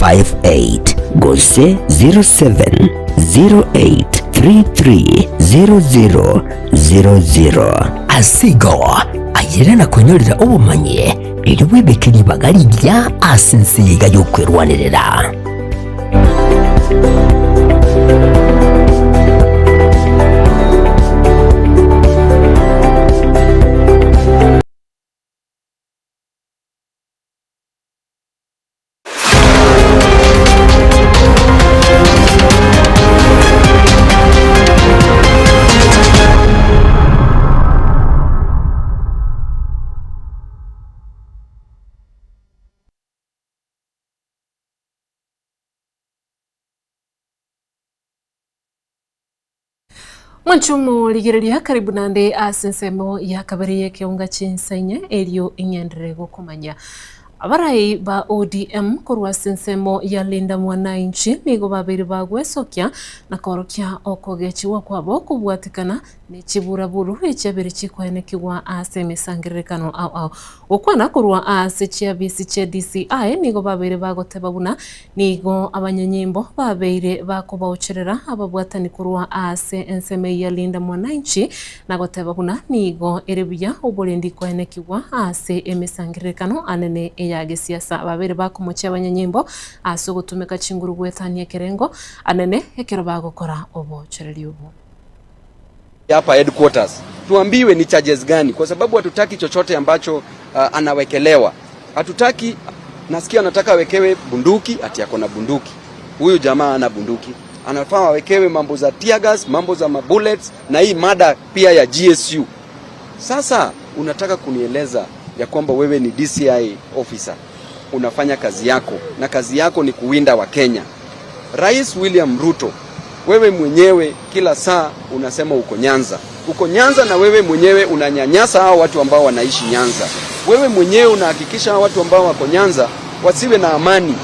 Speaker 24: 58 gose 0708 3300 00. Ase igo, ayerera na kwenyorera obomanyi, erio bwebeke ribaga rigiya ase ense eye iga y'okwerwanerera.
Speaker 2: Mwanche omorigereria karibu naende ase ensemo ya kabere y'ekeunga chinsa inye erio ing'enderere gokomanya. Abarai ba ODM korwa ase ensemo ya Linda Mwananchi nigo babeire bagwesokia na koorokia okogechigwa kwabo kobwatekana ne chiburaburu echiabeire chikoenekigwa ase emesangererekano ao ao. Gokwana korwa ase chiabisi chia DCI nigo babeire bagoteba buna Nigo abanyanyimbo babeire bakobaocherera ababwatani korwa aase ensemo eyio ya Linda Mwananchi, na goteba buna nigo ere buya oborendi koenekigwa ase emesangererekano anene eya gesiasa. Babeire bakomochia abanyanyimbo ase ogotumeka chinguru goetania ekerengo anene ekero bagokora obochereri obo.
Speaker 9: Hapa headquarters tuambiwe ni charges gani, kwa sababu hatutaki chochote ambacho uh, anawekelewa. Hatutaki, nasikia anataka awekewe bunduki, ati ako na bunduki. Huyu jamaa ana bunduki, anafaa awekewe mambo za tear gas, mambo za mabullets na hii mada pia ya GSU. Sasa unataka kunieleza ya kwamba wewe ni DCI officer unafanya kazi yako na kazi yako ni kuwinda Wakenya. Rais William Ruto, wewe mwenyewe kila saa unasema uko Nyanza, uko Nyanza, na wewe mwenyewe unanyanyasa hao watu ambao wanaishi Nyanza. Wewe mwenyewe unahakikisha hao watu ambao wako Nyanza wasiwe na amani,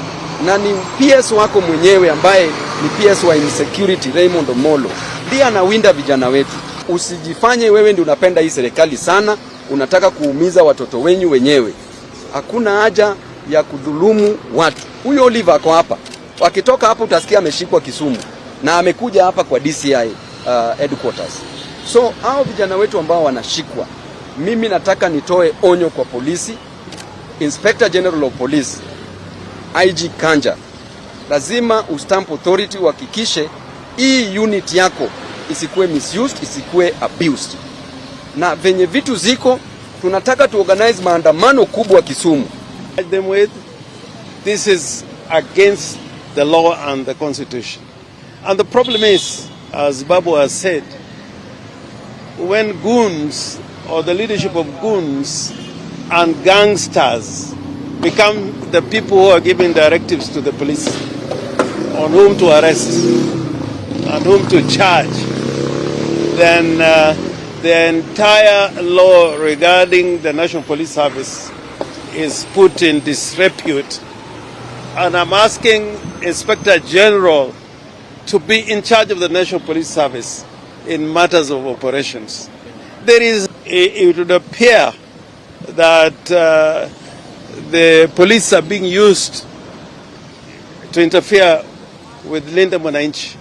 Speaker 9: na ni PS wako mwenyewe ambaye ni PS wa insecurity Raymond Omolo ndiye anawinda vijana wetu. Usijifanye wewe ndio unapenda hii serikali sana, unataka kuumiza watoto wenyu wenyewe. Hakuna haja ya kudhulumu watu. Huyo Oliver ako hapa, akitoka hapo utasikia ameshikwa Kisumu na amekuja hapa kwa DCI headquarters. So hao vijana wetu ambao wanashikwa, mimi nataka nitoe onyo kwa polisi, Inspector General of Police IG Kanja, lazima ustamp authority uhakikishe hii unit yako isikuwe misused, isikuwe abused. Na venye vitu ziko, tunataka tuorganize maandamano kubwa Kisumu.
Speaker 10: Them with this is against the law and the constitution. And the problem is, as Babu has said, when goons or the leadership of goons and gangsters become the people who are giving directives to the police on whom to arrest and whom to charge, then the entire law regarding the National Police Service is put in disrepute. And I'm asking Inspector General to be in charge of the National Police Service in matters of operations. It would appear that the police are being used to interfere with Linda Mwananchi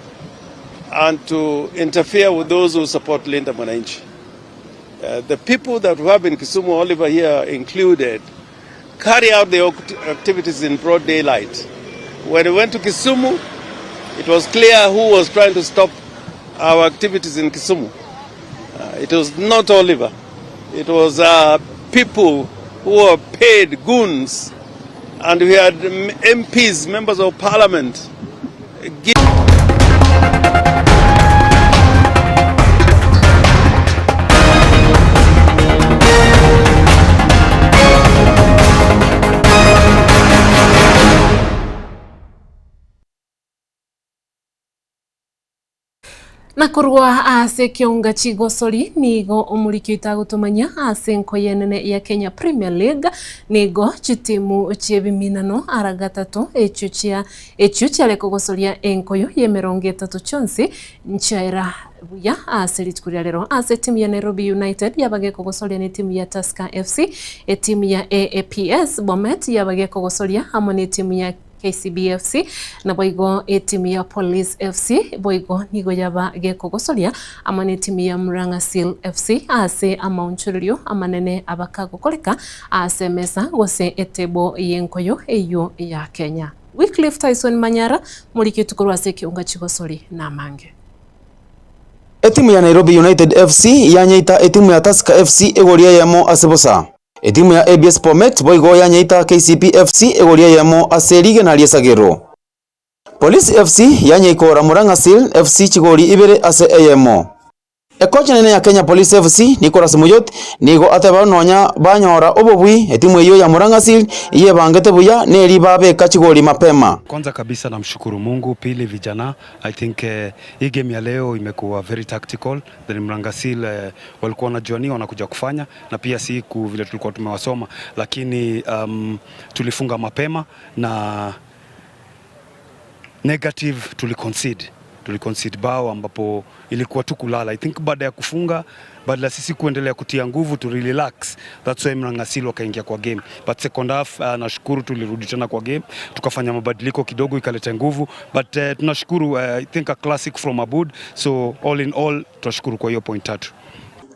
Speaker 10: and to interfere with those who support Linda Mwananchi. The people that we have in Kisumu, Oliver here included, carry out their activities in broad daylight. When we went to Kisumu, it was clear who was trying to stop our activities in Kisumu. It was not Oliver. It was people who were paid goons, and we had MPs, members of parliament, give
Speaker 2: Na korwa ase ekeonga chigosori nigo omoriki oito agotomanya ase enkoyo enene ya Kenya Premier League nigo chitimu chiebiminano ara gatato echio chia echio chiare kogosoria enkoyo ya emerongo etato chionsi nchiaera buya ase rituko ria rero ase etimu ya Nairobi United yabage kogosoria na etimu ya Tusker FC etimu ya AAPS Bomet yabage kogosoria amo na etimu ya KCB FC naboigo etimu ya Police FC boigo nigo yaba gekogosoria amo na etimu ya Murang'a Seal FC ase amaonchorerio amanene abakagokoreka ase emesa gose etable y'enkoyo eywo ya Kenya. Wycliffe Tyson Manyara morikio korwa ase ekeunga chigosori na amange.
Speaker 12: Etimu ya Nairobi United FC yanyeita etimu ya Tusker FC egori eyemo ase bosa. Etimu ya ABS Bomet boigo yanyeita KCB FC egori eyemo ase rigena riesagero. Police FC yanyeikora Murang'a Seal FC chigori ibere ase eyemo. Ekocha enene ya Kenya Police FC Nicholas Muyoti nigo ateba nonya banyora obobui etimu eyio ya Murang'a Seal iyebangete buya neri babeka chigori mapema.
Speaker 13: Kwanza kabisa namshukuru Mungu, pili vijana. I think hii game ya leo imekuwa very tactical. Then Murang'a Seal walikuwa wanajua nini wanakuja kufanya na pia si vile tulikuwa tumewasoma, lakini tulifunga mapema na negative tuliconcede. Tuliconcede bao ambapo ilikuwa tu kulala. I think baada ya kufunga, badala sisi kuendelea kutia nguvu tu relax. That's why Murang'a Seal wakaingia kwa game. But second half nashukuru tulirudi tena kwa game, tukafanya mabadiliko kidogo ikaleta nguvu, but tunashukuru I think a classic from Abud. So all in all tunashukuru kwa hiyo point tatu.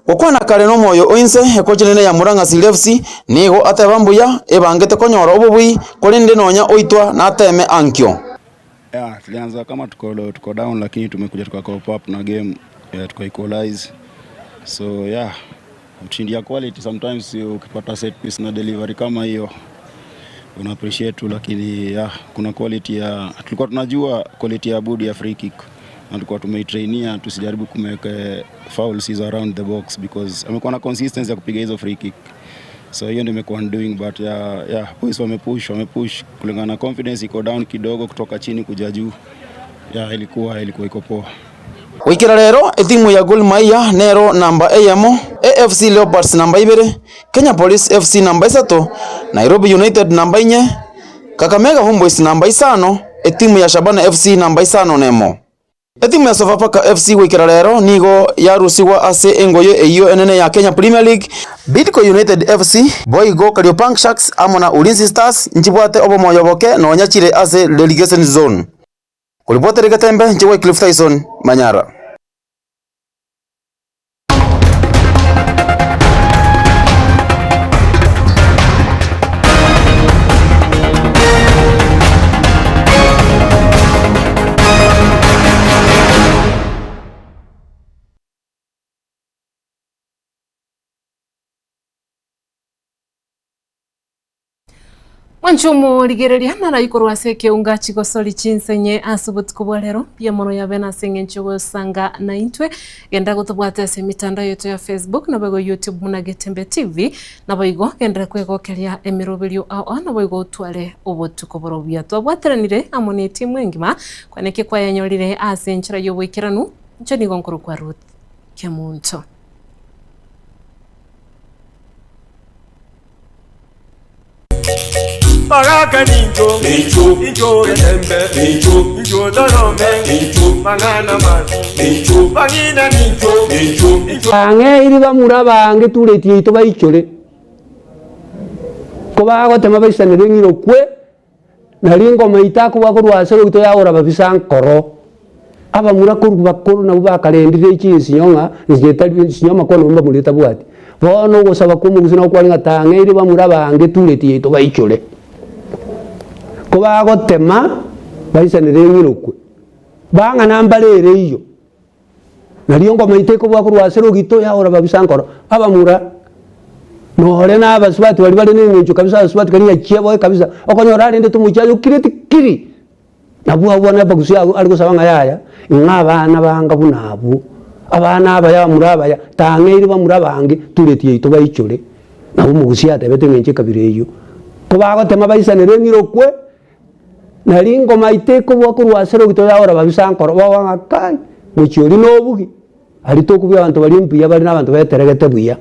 Speaker 12: Gokwana kare nomoyo oinse ekocha nene ya Murang'a Seal FC nigo ateba mbuya ebangete konyora obobui korende nonya oitwa nateme ankio.
Speaker 14: Yeah, tulianza kama tuko down lakini tumekuja tuka cope up na game, yeah, tuka equalize. So yeah, ushindi ya quality sometimes ukipata set piece na delivery kama hiyo una appreciate tu, lakini yeah, kuna quality ya tulikuwa tunajua quality ya Abudi ya free kick na tulikuwa tumeitrainia tusijaribu kumake fouls is around the box because amekuwa na consistency ya kupiga hizo free kick. So hiyo ndio imekuwa doing, but yeah, boys wamepush kulingana na confidence iko down kidogo kutoka chini kuja juu. Yeah, ilikuwa iko poa.
Speaker 12: Gwikira rero etimu ya Gor Mahia nero namba eyemo, AFC Leopards namba ibere, Kenya Police FC namba isato, Nairobi United namba inye, Kakamega Homeboys namba isano, etimu ya Shabana FC namba isano nemo. Etimu ya Sofapaka FC goikera rero nigo yarusigwa ase engoyo eyio enene ya Kenya Premier League. Bidco United FC, boigo Kariobangi Sharks amo na Ulinzi Stars nchibwate obomoyo boke nonya chire ase relegation zone. Koripotera egetembe inche Wycliffe Tyson, Manyara.
Speaker 2: Mwanche omorigereria narai korwa ase ekeunga chigosori chinsenye ase obotuko bwa rero, mbuya mono yabe nase eng'encho ogosanga naintwe. Genda gotobwate ase emitandao yaito ya Facebook naboigo YouTube buna Getembe TV, naboigo genderera kwegokeria emeroberio ao ao naboigo otware obotuko bore obuya. Twabwateranire amo ne etimu engima kwane ki kwayanyorire ase enchera y'oboikeranu, inche nigo nkorokwa Ruth Kemunto.
Speaker 1: Baraka nincho, incho getembe, incho torome, mang'ana masu, bang'ina nincho, incho.
Speaker 27: Ang'eiri bamura bange tureti yaito baichore, kobagotema baisanere ng'iro kwe, Nario engoma itakobua korwa ase orogito yagora ababisa nkoro. Abamura korwa bakoro nabwo bakarendire chinsinyo ng'a ensinyo etari ensinyo amakono mbamura etabwati. Bono ogosaba kwa omogusii nabo kware ng'a tang'eire bamura abange etureti yaito baichore. Kobagotema baisanere eng'irokwe, bang'ana mbare ere eyio. Nario engoma yaito ekobua korwa ase rogito yagora babisa nkoro. Abamura, nore na abasubati baria bare na eng'encho kabisa abasubati karia nyachia boe kabisa, okonyora arendete omochie aye okireti kiri, nabwo abwo bono abagusia abwo are gosaba ng'a yaya, ing'a abana banga buna abwo, abana abaya abamura abaya, tang'eire bamura abange tureti yaito baichore. Nabo omogusia atebete eng'encho ekabira eyio. Kobagotema baisanere eng'irokwe. Na ringoma itekobua korwa ase rogito yagora babisa nkoro, bagoa ng'a kai, mochie oria nobugi, aria tokobua abanto baria mbuya bare nabanto beteregete buya.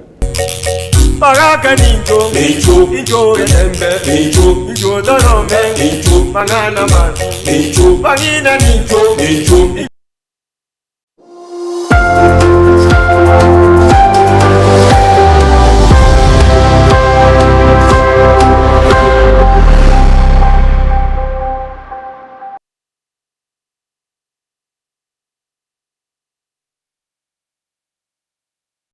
Speaker 1: Baraka nincho, incho getembe, incho torome, mang'ana masu, bang'ina nincho.